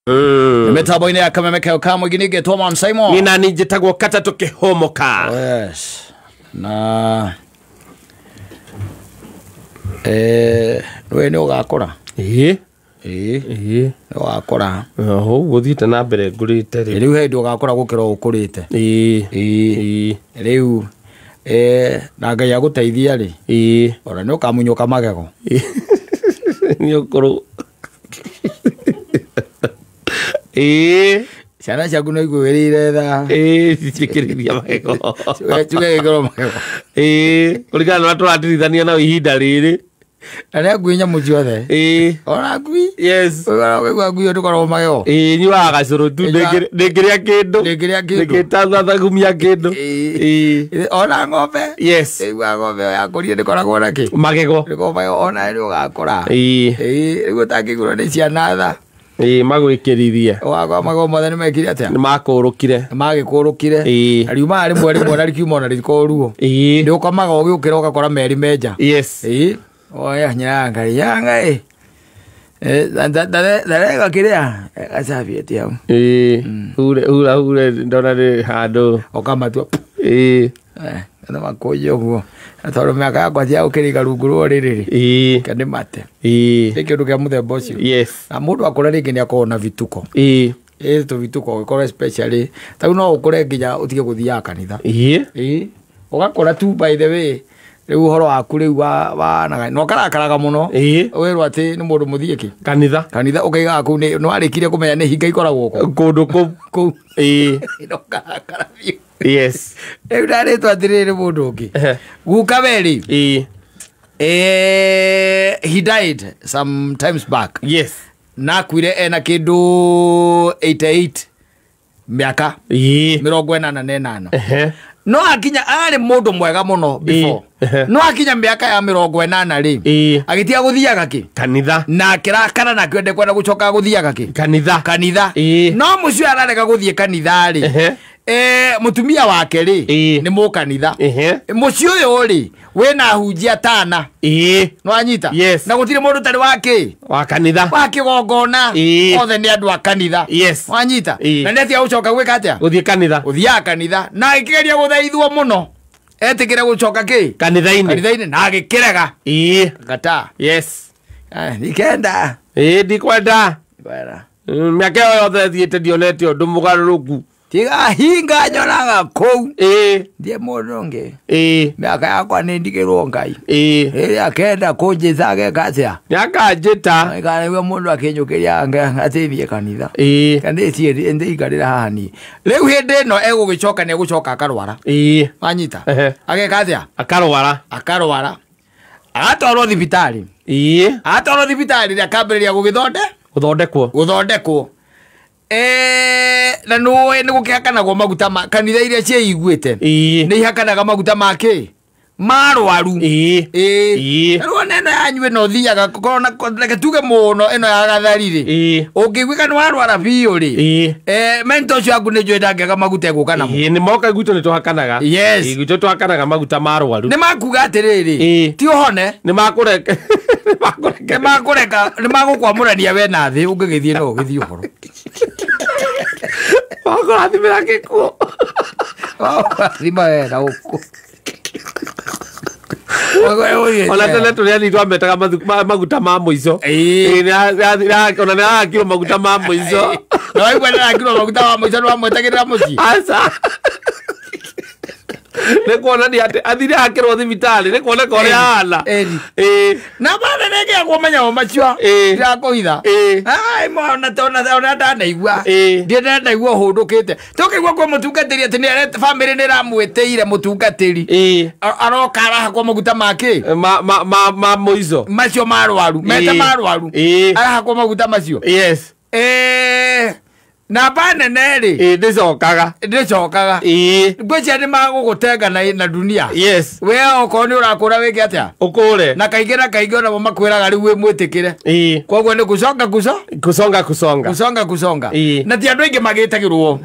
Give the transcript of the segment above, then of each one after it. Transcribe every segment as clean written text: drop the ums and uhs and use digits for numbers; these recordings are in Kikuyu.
Mĩtambo-inĩ ya Kameme Keo ka mũingĩ ningĩ Man Simon. Nina njĩtagwo Katatũ Kĩhũmũka. Yes. Na we nĩ ũgakũra. Ĩĩ. Ĩĩ. Ĩĩ. Nĩ ũgakũra. Oho, gũthiĩte na mbere ngũrĩte rĩ. Rĩu he hĩndĩ ũgakũra gũkĩra ũkũrĩte. Ĩĩ. Ĩĩ. Ĩĩ. Rĩu na Ngai agũteithia rĩ. Ĩĩ. Ona nĩ ũkamunyũka magego. Nĩ ũkũrũ. Ĩĩ. Ciana ciaku no igwĩrĩire tha. Ĩĩ, citiĩkĩrĩria magego. Cigekĩrwo magego. Ĩĩ, kũringana na ũrĩa tũratirithania nao ihinda rĩrĩ. Na nĩ ngui nyamũ ciothe. Ĩĩ. Ona ngui. Yes. Ũigua ngui ndũkoragwo magego. Ĩĩ, nyuaga gacũrũ tu ndĩngĩrĩa kĩndũ. Ndĩngĩrĩa kĩndũ. Ndĩngĩtathagumia kĩndũ. Ĩĩ. Ona ng'ombe. Yes. Ĩigua ng'ombe yakũrire ndĩkoragwo na kĩ. Magego. Ndĩkoragwo magego ona nĩ ũgakũra. Ĩĩ. Ĩĩ, rĩu ũtangĩgũrwo nĩ ciana tha. Ĩĩ, magwĩkĩrithie. Wakwa magego mothe nĩ mekire atĩa? Nĩ makũrũkire. Nĩ magĩkũrũkire. Ĩĩ. Na riumaga rĩmwe rĩmwe na rikiuma ona rĩtikoragwo ruo. Ĩĩ. Nĩ ũkomaga ũgĩũkĩra ũgakora merĩ menja. Yes. Ĩĩ. Oya nyanga nyanga ĩ. Ndarega kĩrĩa gacabieti hau. Ĩĩ. Hure hura hure ndona nĩ handũ. Ũkamatua. Ĩĩ. Nĩ makũnje ũguo. Na tondũ mĩaka yakwa ti ya gũkĩrĩka rungu rwa ũrĩrĩ rĩ. Ĩĩ. Reke ndĩmate. Ĩĩ. Nĩ kĩndũ kĩa mũthemba ũcio. Yes. Na mũndũ akũra rĩngĩ nĩ akoragwo na vituko. Ĩĩ. Ĩĩ tũvituko ũgĩkorwo especially ta rĩu no ũkũre nginya ũtige gũthiaga kanitha. Ĩĩ. Ĩĩ. Ũgakũra tu by the way rĩu ũhoro waku rĩu wa na ũkarakaraga mũno. Ĩĩ. Wĩrwo atĩ nĩ mũndũ mũthiĩ kĩ? Kanitha. Kanitha ũkaigaga kũu nĩ warĩkirie kũmenya nĩ hinga ikoragwo kũ. Kũndũ kũu. Kũu. Ĩĩ. Na ũkarakara biũ. Yes. Rĩu ndarĩtwo atĩrĩrĩ mũndũ ũngĩ. Guka we rĩ. Ĩĩ. He died some times back. Yes. Na akuire ena kĩndũ 88 mĩaka. Ĩĩ. 88. Ehe. No akinya arĩ mũndũ mwega mũno before. Ehe. No akinya mĩaka ya 80 rĩ. Ĩĩ. Agĩtiga gũthiaga kĩ? Kanitha. Na akĩrakara na akĩenda kwenda gũcoka gũthiaga kĩ? Kanitha. Kanitha. Ĩĩ. No mũciĩ ararega gũthiĩ kanitha rĩ. Ehe. Mũtumia wake rĩ Ĩĩ. nĩ mũkanitha. Ehe. Mũciĩ ũyũ rĩ wĩna hunjia tana. Ĩĩ. Nĩwanyita? Yes. Na gũtirĩ mũndũ ũtarĩ wa kĩ? Wa kanitha. Wa kĩgongona. Ĩĩ. Othe nĩ andũ a kanitha. Yes. Wanyita? Ĩĩ. Na nĩ atiga gũcoka gwĩka atĩa? Gũthiĩ kanitha. Gũthiaga kanitha. Na agĩkĩgeria gũthaithwo mũno. Etĩkĩre gũcoka kĩ? Kanitha-inĩ. Kanitha-inĩ na agĩkĩrega. Ĩĩ. Gata. Yes. Ndikenda. Ĩĩ, ndikwenda. Ndikwenda. Mĩaka ĩyo yothe thiĩte ndionete ũndũ mũgarũrũku. Tiga hinga nyonaga kũu. Ĩĩ. Ndiĩ mũndũ ũngĩ. Ĩĩ. Mĩaka yakwa nĩ ndigĩrwo Ngai. Ĩĩ. Rĩrĩa akenda kũnjĩta ageka atĩa? Nĩakanjĩta. Nĩkaigua mũndũ akĩnjũkĩria atĩ thiĩ kanitha. Ĩĩ. Kana ndĩikarĩra haha niĩ. Rĩu hĩndĩ ĩno egũgĩcoka nĩ egũcoka akarwara. Ĩĩ. Wanyita? Ehe. Ageka atĩa? Akarwara. Akarwara. Agatwarwo thibitarĩ. Ĩĩ. Agatwarwo thibitarĩ rĩ akambĩrĩria Gũthondekwo. Gũthondekwo. Na nĩũĩ nĩ gũkĩhakanagwo maguta ma kanitha iria ciĩiguĩte. Ĩĩ. Nĩ ihakanaga maguta ma kĩ? Marwaru. Ĩĩ. Ĩĩ. Ĩĩ. Rĩu ona ĩno yanyu ĩno ũthiaga korwo na reke tuge mũno ĩno ya gathari rĩ. Ĩĩ. Ũngĩiguĩka nĩ warwara biũ rĩ. Ĩĩ. Mento ũcio waku nĩ njũĩ ndangĩaga maguta egũka namo. Ĩĩ, nĩ moka gwitũ nĩ tũhakanaga. Yes. Ĩĩ, gwitũ tũhakanaga maguta ma arwaru. Nĩ makuga atĩrĩrĩ. Ĩĩ. Ti ũhone. Nĩ makũreka. Nĩ makũreka. Nĩ makũreka, nĩ magũkwamũrania we na thĩ ũngĩgĩthiĩ no ũgĩthiĩ ũhoro. Makũrathimĩra gĩkuũ. Makũrathima we na gũkũ. Ona tene tũrĩ anini twametaga maguta ma mũico. Ĩĩ. Ĩĩ, ona nĩ arakirwo maguta ma mũico. Na waigua nĩ arakirwo maguta ma mũico nĩ wamwetagĩrĩra mũciĩ? Aca. Nĩ kuonania atĩ athire akĩrwo thibitarĩ, nĩ kuoneka ũrĩa ahana. Ĩĩ. Ĩĩ. Na bana nĩ ngĩagwo menya o macio. Ĩĩ. Ndirakũhitha. Ĩĩ. Ai, mwana, ona ndanaigua. Ĩĩ. Ndiĩ ndanaigua ũhũndũkĩte. Tũkĩigua kwĩ mũtungatĩri atĩ nĩ bamĩrĩ nĩ ĩramwĩtĩire mũtungatĩri. Ĩĩ. Aroka arahakwo maguta ma kĩ? Ma mũico. Macio marwaru. Mete Ĩĩ. marwaru. Ĩĩ. Arahakwo maguta macio. Yes. Ĩĩ. Namba nene rĩ. Ĩĩ, ndĩcokaga. Ndĩcokaga. Ĩĩ. Ngwĩciria nĩ magũgũtenga na dunia. Yes. We okorwo nĩ ũrakũra wĩke atĩa? Ũkũre. Na kaingĩ na kaingĩ onamo makwĩraga rĩu wĩ mwĩtĩkĩre. Ĩĩ. Koguo nĩ gũconga gũco? Gũconga gũconga. Gũconga gũconga. Ĩĩ. Na ti andũ aingĩ magĩtagĩrwo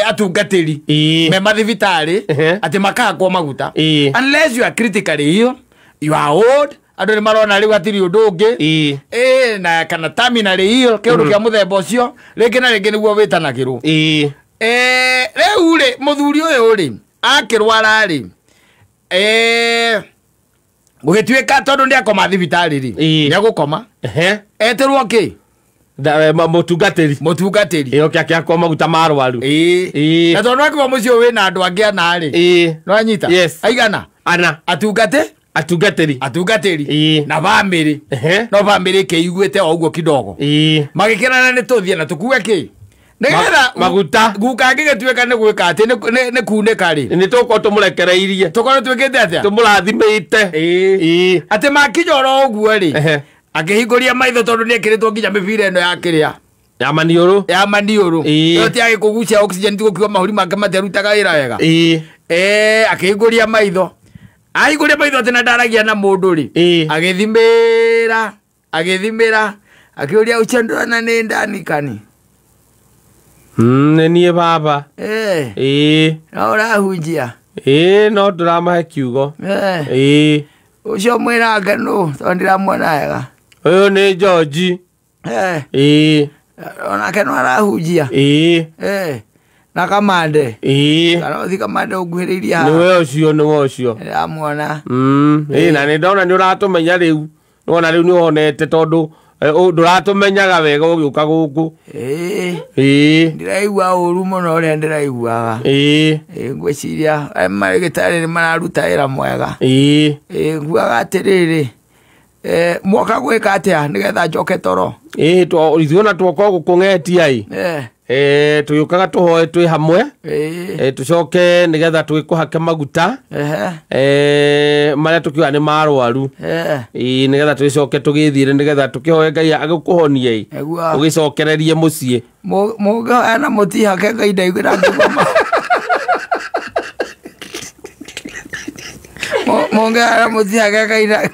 atungatĩri. Ĩĩ. Me mathibitarĩ Ehe. atĩ makahakwo maguta. Ĩĩ. Unless you are critically ill, you are old, Andũ nĩ marona rĩu hatirĩ ũndũ ũngĩ. Ĩĩ. Ĩĩ, na kana terminal ill, kĩũndũ kĩa mũthemba ũcio rĩngĩ na rĩngĩ nĩguo wĩtanagĩrwo. Ĩĩ. Rĩu rĩ, mũthuri ũyũ rĩ akĩrwara rĩ, gũgĩtuĩka tondũ nĩ akoma thibitarĩ rĩ, Ĩĩ. nĩ agũkoma. Ehe. Etĩrwo kĩ? Mũtungatĩri. Mũtungatĩri. Ĩĩ, oke akĩhakwo maguta ma arwaru. Ĩĩ. Ĩĩ. Na tondũ akiuga mũciĩ ũyũ wĩna andũ angĩ ana rĩ, Ĩĩ. nĩwanyita? Yes. Aigana? Ana. Atungate? Atungatĩri. Atungatĩri. Ĩĩ. Na bamĩrĩ. Ehe. No bamĩrĩ ĩkĩiguĩte o ũguo kidogo. Ĩĩ. Magĩkĩrana nĩ tũthiĩ na tũkue kĩ? Nĩgetha Maguta. Guka angĩgĩtuĩka nĩ gwĩka atĩ nĩ kunĩka rĩ, Nĩ tũgũkorwo tũmũrekereirie. Tũkorwo twĩkĩte atĩa? Tũmũrathimĩte. Ĩĩ. Ĩĩ. Atĩ makinya oro ũguo rĩ, Ehe. akĩhingũria maitho tondũ nĩ ekĩrĩtwo nginya mĩbira ĩno ya kĩrĩa. Ya maniũrũ. Ya maniũrũ. Ĩĩ. Ĩyo ti agĩkũgucia oxygen, ti gũkiuga mahũri make matiarutaga wĩra wega. Ĩĩ. Akĩhingũria maitho. Ahingũria maitho atĩ na ndaragia na mũndũ rĩ. Ĩĩ. Agĩthimĩra, agĩthimĩra, akĩũria ũcio ndũrona nĩ ndani kani? Nĩ niĩ baba. Ĩĩ. No ũrahunjia? Ĩĩ, no ndĩramahe kiugo. Ĩĩ. Ũcio mwĩnake nũ? Tondũ ndĩramuona wega. Ũyũ nĩ George. Ĩĩ. Onake no arahunjia? Ĩĩ. Na kamande? Ĩĩ. Kana ũthi kamande ũnguhĩrĩirie haha? Nĩwe ũcio, nĩwe ũcio. Ndĩramuona. Ĩĩ, na nĩ ndona nĩ ũratũmenya rĩu. Nĩwona rĩu nĩ ũhonete tondũ ndũratũmenyaga wega ũgĩũka gũkũ. Ĩĩ. Ĩĩ. Ndĩraigua ũru mũno ũrĩa ndĩraiguaga. Ĩĩ. Ĩĩ, ngwĩciria aya marĩgĩtarĩ nĩ mararuta wĩra mwega. Ĩĩ. Ĩĩ, nguaga atĩrĩrĩ, mwoka gwĩka atĩa nĩgetha njoke toro? Ĩĩ, ithuĩ ona twoka gũkũng'etia ĩ. Tũgĩũkaga tũhoe twĩ hamwe. Ĩĩ. Tũcoke nĩgetha tũgĩkũhake maguta. Ehe. Marĩa tũkiuga nĩ marwaru. Ĩĩ, nĩgetha tũgĩcoke tũgĩthiĩre nĩgetha tũkĩhoe Ngai agĩkũhonie ĩ. Nĩguo. Ũgĩcokererie mũciĩ. Mũngĩhoya na mũtihake Ngai ndaiguĩra ngĩgoma. Mũngĩhoya na mũtihake Ngai nda-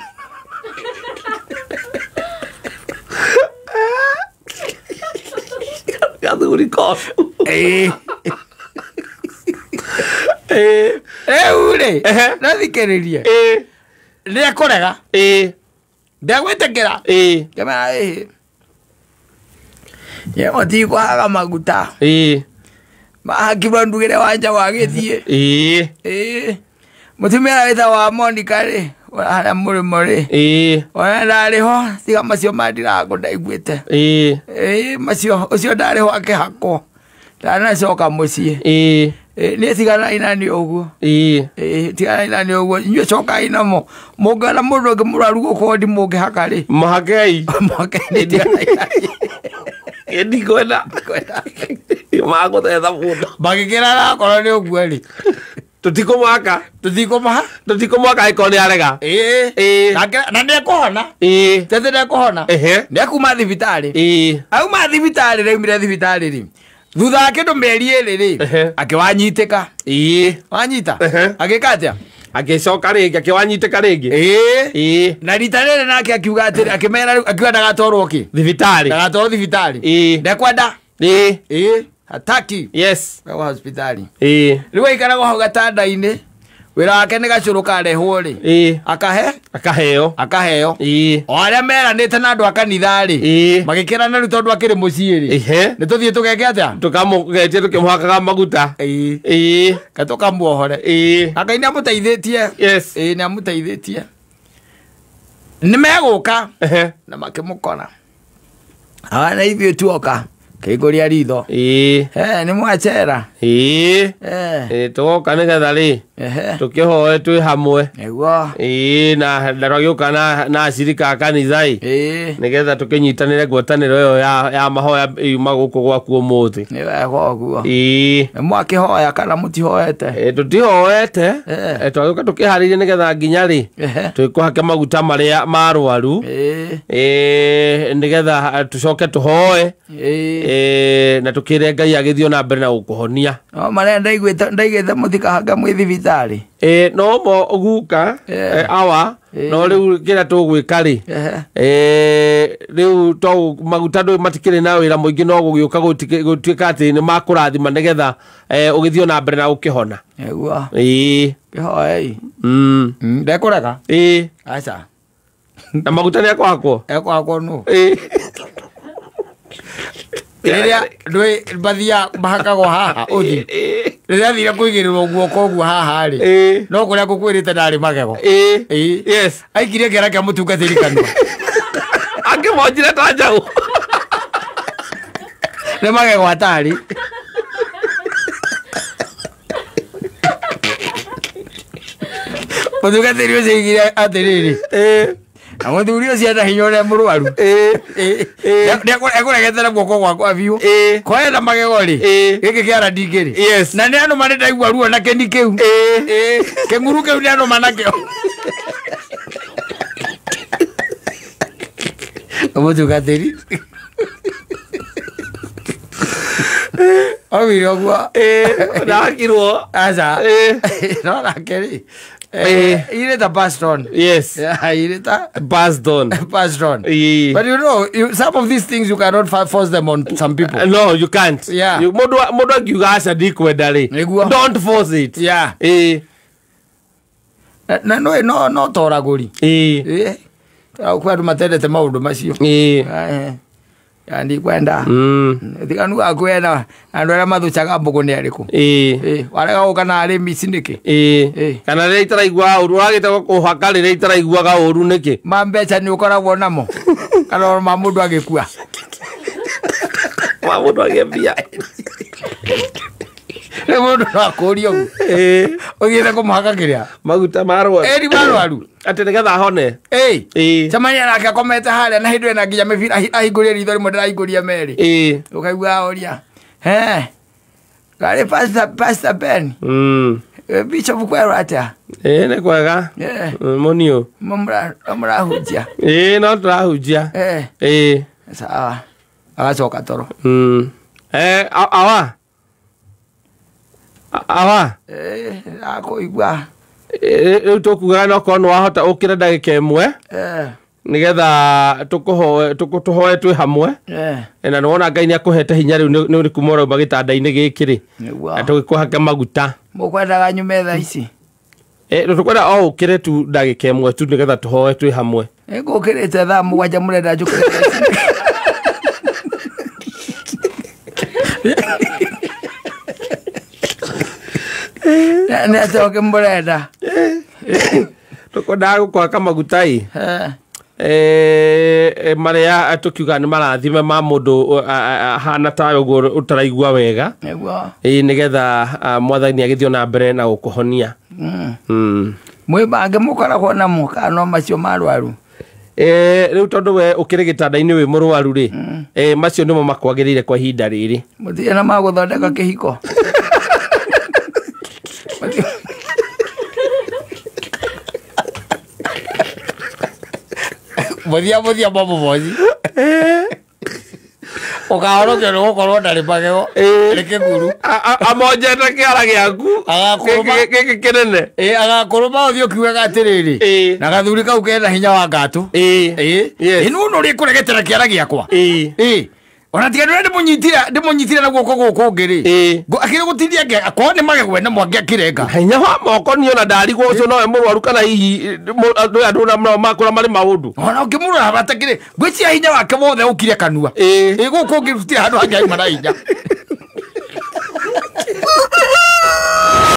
Gathuri koru. Ĩĩ. Ĩĩ. Rĩu rĩ, Ehe. no thikĩrĩrie. Ĩĩ. Nĩekũrega. Ĩĩ. Ndegwĩtĩkĩra. Ĩĩ. Kĩmera ĩĩ. Ye mũtikũhaga maguta. Ĩĩ. Mahakirwo ndugĩre wanja wa gĩthiĩ. Ĩĩ. Ĩĩ. Mũtumia wĩtagwo wa Monica rĩ, harĩa mũrĩmo rĩ. Ĩĩ. Ona ndarĩ ho, tiga macio ma ndirangũ ndaiguĩte. Ĩĩ. Ĩĩ, macio, ũcio ndarĩ ho akĩhakwo. Ndanacoka mũciĩ. Ĩĩ. Ĩĩ, niĩ tiganai na niĩ ũguo. Ĩĩ. Ĩĩ, tiganai na niĩ ũguo. Inyuĩ cokai namo. Mũngĩona mũndũ ũngĩ mũrwaru gũkũ wondi mũngĩhaka rĩ. Mũhakei. Mũhakei, nĩ tiganai na niĩ. Ĩĩ, ndikwenda. Magũthetha mũndũ. Magĩkĩrara akorwo nĩ ũguo rĩ. Tũtikũmwaka. Tũtikũmaha. Tũtikũmwaka angĩkorwo nĩ arega. Ĩĩ. Ĩĩ. Na nĩ ekũhona. Ĩĩ. Tete nĩ ekũhona. Ehe. Nĩ ekuma thibitarĩ. Ĩĩ. Auma thibitarĩ, raumire thibitarĩ rĩ. Thutha wa kĩndũ mĩeri ĩrĩ rĩ, Ehe. akĩwanyitĩka. Ĩĩ. Wanyita? Ehe. Agĩka atĩa? Agĩcoka rĩngĩ, akĩwanyitĩka rĩngĩ. Ĩĩ. Ĩĩ. Na rita rĩrĩ nake akiuga atĩrĩ, akĩmera rĩu, akiuga ndagatwarwo kĩ? Thibitarĩ. Ndagatwarwo thibitarĩ. Ĩĩ. Ndekwenda. Ĩĩ. Ĩĩ. Hataki. Yes. Gwa hospitali. Ĩĩ. Rĩu aikaragwo hau gatanda-inĩ. Wĩra wake nĩ gacũrũ karehwo rĩ. Ĩĩ. Akahe? Akaheo. Akaheo. Ĩĩ. O arĩa meranĩte na andũ a kanitha rĩ. Ĩĩ. Magĩkĩrana rĩu tondũ akĩrĩ mũciĩ rĩ. Ehe. Nĩ tũthiĩ tũgeke atĩa? Tũkamũgetie tũkĩmũhakaga maguta. Ĩĩ. Ĩĩ. Ka tũkamuohore. Ĩĩ. Na Ngai nĩ amũteithĩtie. Yes. Ĩĩ, nĩ amũteithĩtie. Nĩ megũka. Ehe. Na makĩmũkora. Awa na ithuĩ tuoka. Kĩhingũria ritho. Ĩĩ. Nĩ mwacera. Ĩĩ. Ĩĩ, tũgoka nĩgetha rĩ, Ehe. tũkĩhoe twĩ hamwe. Nĩguo. Ĩĩ, na twagĩũka na acirika a kanitha ĩ. Ĩĩ. Nĩgetha tũkĩnyitanĩre ngwatanĩro ĩyo ya mahoya yuma gũkũ gwaku ũmũthĩ. Nĩ wega ũguo. Ĩĩ. Nĩ mwakĩhoya kana mũtihoete? Ĩĩ, tũtihoete. Ehe. Twagĩũka tũkĩharĩirie nĩgetha nginya rĩ, Ehe. twĩkũhake maguta marĩa marwaru. Ĩĩ. Ĩĩ, nĩgetha tũcoke tũhoe. Ĩĩ. Ĩĩ, na tũkĩre Ngai agĩthiĩ na mbere na gũkũhonia. No marĩa ndaiguĩte mũtikahake mwĩ thibitarĩ. Ĩĩ, no mo guka, awa, no rĩu kĩrĩa tũgwĩka rĩ, Ehe. Rĩu to maguta ndũ matikĩrĩ na wĩra mũingĩ no gũgĩũka gũtuĩka atĩ nĩ makũrathima nĩgetha ũgĩthiĩ na mbere na gũkĩhona. Nĩguo. Ĩĩ. Kĩhoei. Ndekũrega? Ĩĩ. Aca. Na maguta nĩ ekũhakwo. Ekũhakwo nũ? Ĩĩ. Rĩrĩa ndũĩ mbathia mahakagwo haha ũthiũ. Ĩĩ. Rĩrĩa athire kũigĩrĩrwo guoko ũguo haha rĩ. Ĩĩ. No kũrĩa ngũkwĩrĩte ndarĩ magego. Ĩĩ. Ĩĩ. Yes. Aikirie kĩara kĩa mũtungatĩri kanua. Akĩmonjire ta njaũ. Nĩ magego atarĩ. Mũtungatĩri ũcio aigire atĩrĩrĩ. Ĩĩ. Na mũthuri ũcio ena hinya ũrĩa mũrwaru. Ĩĩ. Ĩĩ. Ekũregete na guoko gwakwa biũ. Ĩĩ. Ko ena magego rĩ. Ĩĩ. Gĩkĩ kĩara ndingĩrĩ. Yes. Na nĩ anũma nĩ ndaigua ruo na kĩni kĩu. Ĩĩ. Ĩĩ. Kĩng'uru kĩu nĩ anũma nakĩo. Mũtungatĩri. Augire ũguo. Ĩĩ. Ndakirwo. Aca. Ĩĩ. No nake rĩ. Ĩĩ. Irĩ ta passed on. Yes. Yeah, irĩ ta Passed on. passed on. Ĩĩ. But you know, some of these things you cannot force them on some people. No, you can't. Yeah. Mũndũ angiuga aca ndikwenda rĩ. Nĩguo. Don't force it. Yeah. Ĩĩ. Na no toragũri. Ĩĩ. Ĩĩ. Kwĩ andũ matendete maũndũ macio. Ĩĩ. Ya ndikwenda. Thiganu gakwena andũ arĩa mathũcaga mbũgũ nĩ arĩkũ? Ĩĩ. Ĩĩ, warega gũka na arĩmi ici nĩkĩ? Ĩĩ. Ĩĩ. Kana rĩrĩa itaraigua ũru ũragĩte kũhaka rĩrĩa itaraiguaga ũru nĩkĩ? Ma mbeca nĩ ũkoragwo namo kana o ma mũndũ agĩkua. Ma mũndũ agĩe mbia. Rĩu mũndũ no akũrie ũguo. Ĩĩ. Ũthiĩte kũmũhaka kĩrĩa? Maguta ma rwaro. Ĩĩ, nĩ marwaru. Atĩ nĩgetha ahone. Ĩĩ. Ĩĩ. Cemania nake akomete harĩa na hĩndĩ ĩna nginya mĩbira ahingũrie ritho rĩmwe ndĩrahingũria merĩ. Ĩĩ. Ũkaigua oria. He. Karĩ Pastor Ben. Bishop kwerwo atĩa? Ĩĩ nĩ kwega. Ĩĩ. Mũniũ. Mũrahunjia. Ĩĩ no tũrahunjia. Ĩĩ. Ĩĩ. Sawa. Agacoka toro. Awa. Awa. Ĩĩ, akũigua. Rĩu tũkugaga no korwo nĩ wahota ũkĩre ndagĩka ĩmwe nĩgetha tũhoe twĩ hamwe. Na nĩwona Ngai nĩ akũhete hinya rĩu nĩ kuma ũrauma gĩtanda-inĩ gĩkĩ rĩ. Nĩguo. Na tũgĩkũhake maguta. Mũkwendaga nyume thaa ici? Tũkwenda o ũkĩre tu ndagĩka ĩmwe tu nĩgetha tũhoe twĩ hamwe. Ngũkĩrĩte thaa 7 mũrenda njũkĩre thaa ici. Nĩ atĩa ũkĩmũrenda? Tũkwendaga gũkũhaka maguta ĩ. Marĩa tũkiuga nĩ marathime ma mũndũ ahana tawe ũguo ũtaraigua wega. Nĩguo. Ĩĩ nĩgetha mwathani agĩthiĩ na mbere na gũkũhonia. Mwĩ mangĩ mũkoragwo namo kana no macio marwaru? Rĩu tondũ we ũkĩrĩ gĩtanda-inĩ wĩ mũrwaru rĩ, macio nĩmo makwagĩrĩire kwa ihinda rĩrĩ. Mũtirĩ na magũthondeka kĩhiko? Mũthia mũmũboci. Ũkahonokio nĩ gũkorwo ndarĩ magego. Nĩ kĩguru. Amonjete kĩara gĩaku. Agakũrũma. Gĩkĩ kĩnene. Ĩĩ, agakũrũma ũthiĩ ũkiugaga atĩrĩrĩ. Ĩĩ. Na gathuri kau kena hinya wa ngatũ. Ĩĩ. Ĩĩ. Yes. Ĩ nũ ũrĩ kũregetera kĩara gĩakwa. Ĩĩ. Ĩĩ. Ona tiga ndũrĩa ndĩmũnyitire na guoko gũkũ ũngĩ rĩ. Ĩĩ. Akĩrĩ gũtindia akorwo nĩ magego ena mwangĩ akĩrenga. Hinya wa moko niĩ ona ndarigwo ũcio nowe mũrwaru kana hihi andũ arĩa makũra marĩ maũndũ. Ona ũngĩmũrora hatakĩrĩ, ngwĩciria hinya wake wothe ũkire kanua. Ĩĩ. Ĩĩ, gũkũ ũngĩ gũtirĩ handũ hangĩ auma na hinya.